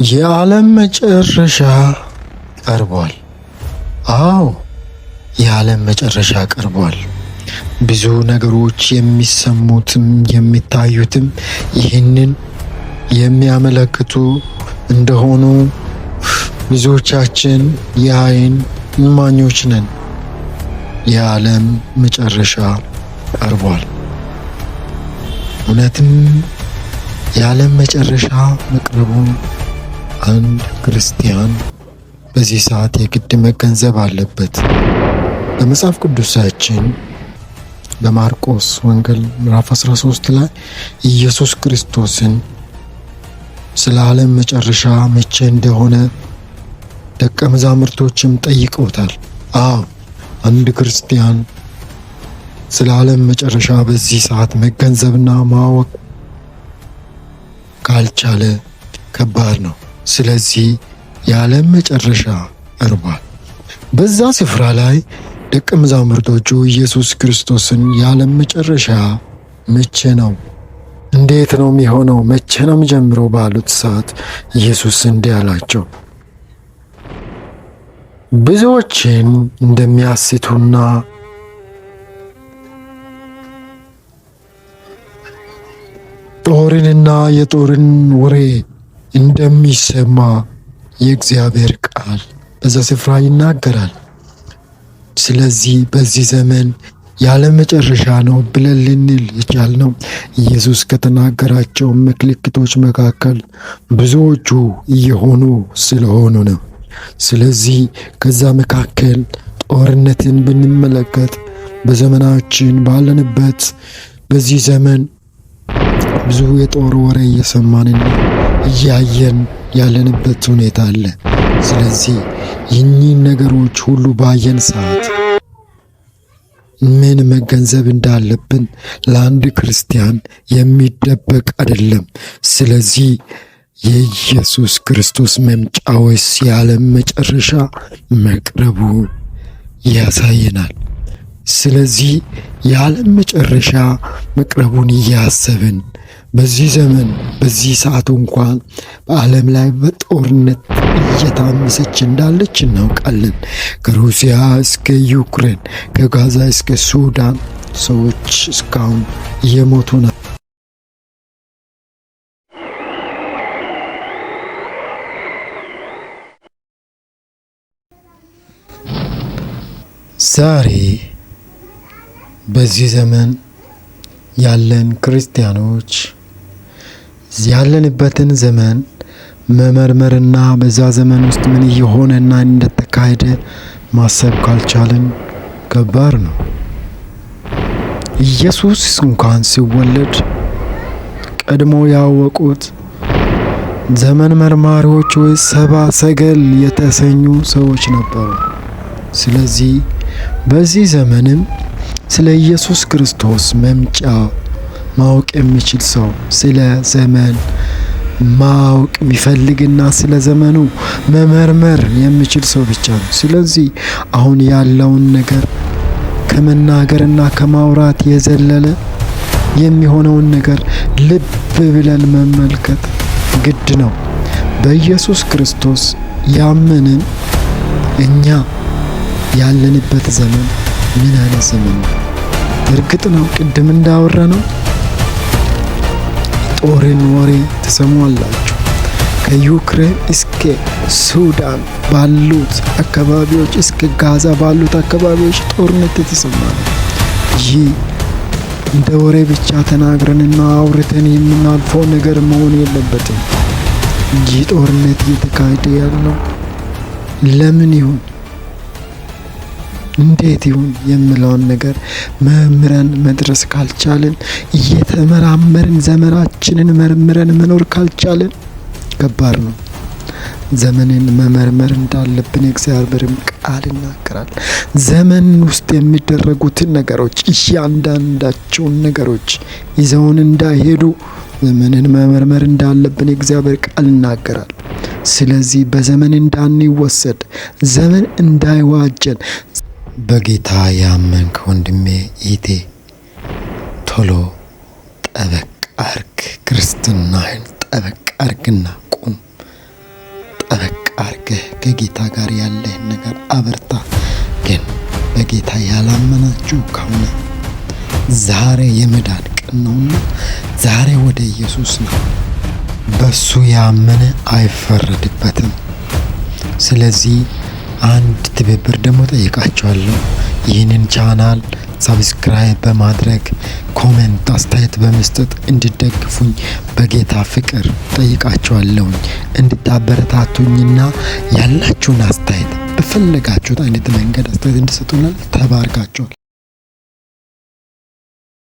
የዓለም መጨረሻ ቀርቧል። አዎ፣ የዓለም መጨረሻ ቀርቧል። ብዙ ነገሮች የሚሰሙትም የሚታዩትም ይህንን የሚያመለክቱ እንደሆኑ ብዙዎቻችን የዓይን እማኞች ነን። የዓለም መጨረሻ ቀርቧል። እውነትም የዓለም መጨረሻ መቅረቡን አንድ ክርስቲያን በዚህ ሰዓት የግድ መገንዘብ አለበት። በመጽሐፍ ቅዱሳችን በማርቆስ ወንጌል ምዕራፍ 13 ላይ ኢየሱስ ክርስቶስን ስለ ዓለም መጨረሻ መቼ እንደሆነ ደቀ መዛሙርቶችም ጠይቀውታል። አዎ፣ አንድ ክርስቲያን ስለ ዓለም መጨረሻ በዚህ ሰዓት መገንዘብና ማወቅ ካልቻለ ከባድ ነው። ስለዚህ የዓለም መጨረሻ ቀርቧል። በዛ ስፍራ ላይ ደቀ መዛሙርቶቹ ኢየሱስ ክርስቶስን የዓለም መጨረሻ መቼ ነው? እንዴት ነው የሚሆነው? መቼ ነው የሚጀምረው? ባሉት ሰዓት ኢየሱስ እንዲህ አላቸው፣ ብዙዎችን እንደሚያስቱና ጦርንና የጦርን ወሬ እንደሚሰማ የእግዚአብሔር ቃል በዛ ስፍራ ይናገራል። ስለዚህ በዚህ ዘመን ያለ መጨረሻ ነው ብለን ልንል የቻልነው ኢየሱስ ከተናገራቸው ምልክቶች መካከል ብዙዎቹ እየሆኑ ስለሆኑ ነው። ስለዚህ ከዛ መካከል ጦርነትን ብንመለከት በዘመናችን ባለንበት በዚህ ዘመን ብዙ የጦር ወሬ እየሰማንና እያየን ያለንበት ሁኔታ አለ። ስለዚህ ይህኚህን ነገሮች ሁሉ ባየን ሰዓት ምን መገንዘብ እንዳለብን ለአንድ ክርስቲያን የሚደበቅ አይደለም። ስለዚህ የኢየሱስ ክርስቶስ መምጫ ወይስ የዓለም መጨረሻ መቅረቡ ያሳየናል። ስለዚህ የዓለም መጨረሻ መቅረቡን እያሰብን በዚህ ዘመን በዚህ ሰዓት እንኳን በዓለም ላይ በጦርነት እየታመሰች እንዳለች እናውቃለን። ከሩሲያ እስከ ዩክሬን፣ ከጋዛ እስከ ሱዳን ሰዎች እስካሁን እየሞቱ ነው። ዛሬ በዚህ ዘመን ያለን ክርስቲያኖች ያለንበትን ዘመን መመርመርና በዛ ዘመን ውስጥ ምን እየሆነና እንደተካሄደ ማሰብ ካልቻልን ከባድ ነው። ኢየሱስ እንኳን ሲወለድ ቀድሞ ያወቁት ዘመን መርማሪዎች ወይ ሰባ ሰገል የተሰኙ ሰዎች ነበሩ። ስለዚህ በዚህ ዘመንም ስለ ኢየሱስ ክርስቶስ መምጫ ማወቅ የሚችል ሰው፣ ስለ ዘመን ማወቅ የሚፈልግና ስለ ዘመኑ መመርመር የሚችል ሰው ብቻ ነው። ስለዚህ አሁን ያለውን ነገር ከመናገርና ከማውራት የዘለለ የሚሆነውን ነገር ልብ ብለን መመልከት ግድ ነው። በኢየሱስ ክርስቶስ ያመንን እኛ ያለንበት ዘመን ምን አይነት ዘመን ነው? እርግጥ ነው ቅድም እንዳወራ ነው ጦርን ወሬ ትሰማላችሁ። ከዩክሬን እስከ ሱዳን ባሉት አካባቢዎች፣ እስከ ጋዛ ባሉት አካባቢዎች ጦርነት የተሰማ ነው። ይህ እንደ ወሬ ብቻ ተናግረንና አውርተን የምናልፈው ነገር መሆን የለበትም። ይህ ጦርነት እየተካሄደ ያለው ለምን ይሁን እንዴት ይሁን የምለውን ነገር መምረን መድረስ ካልቻልን፣ እየተመራመርን ዘመናችንን መርምረን መኖር ካልቻልን ከባድ ነው። ዘመንን መመርመር እንዳለብን የእግዚአብሔርም ቃል ይናገራል። ዘመን ውስጥ የሚደረጉትን ነገሮች፣ እያንዳንዳቸውን ነገሮች ይዘውን እንዳይሄዱ ዘመንን መመርመር እንዳለብን የእግዚአብሔር ቃል ይናገራል። ስለዚህ በዘመን እንዳንወሰድ፣ ዘመን እንዳይዋጀን፣ በጌታ ያመንክ ወንድሜ ኢቴ ቶሎ ጠበቅ አርግ፣ ክርስትናህን ጠበቅ አርግና ቁም። ጠበቅ አርገህ ከጌታ ጋር ያለህን ነገር አበርታ። ግን በጌታ ያላመናችሁ ከሆነ ዛሬ የመዳን ቀን ነውና ዛሬ ወደ ኢየሱስ ነው። በሱ ያመነ አይፈረድበትም። ስለዚህ አንድ ትብብር ደግሞ ጠይቃችኋለሁ። ይህንን channel subscribe በማድረግ፣ comment፣ አስተያየት በመስጠት እንድትደግፉኝ በጌታ ፍቅር ጠይቃችኋለሁኝ። እንድታበረታቱኝና ያላችሁን አስተያየት በፈለጋችሁት አይነት መንገድ አስተያየት እንድሰጡናል። ተባርካችኋል።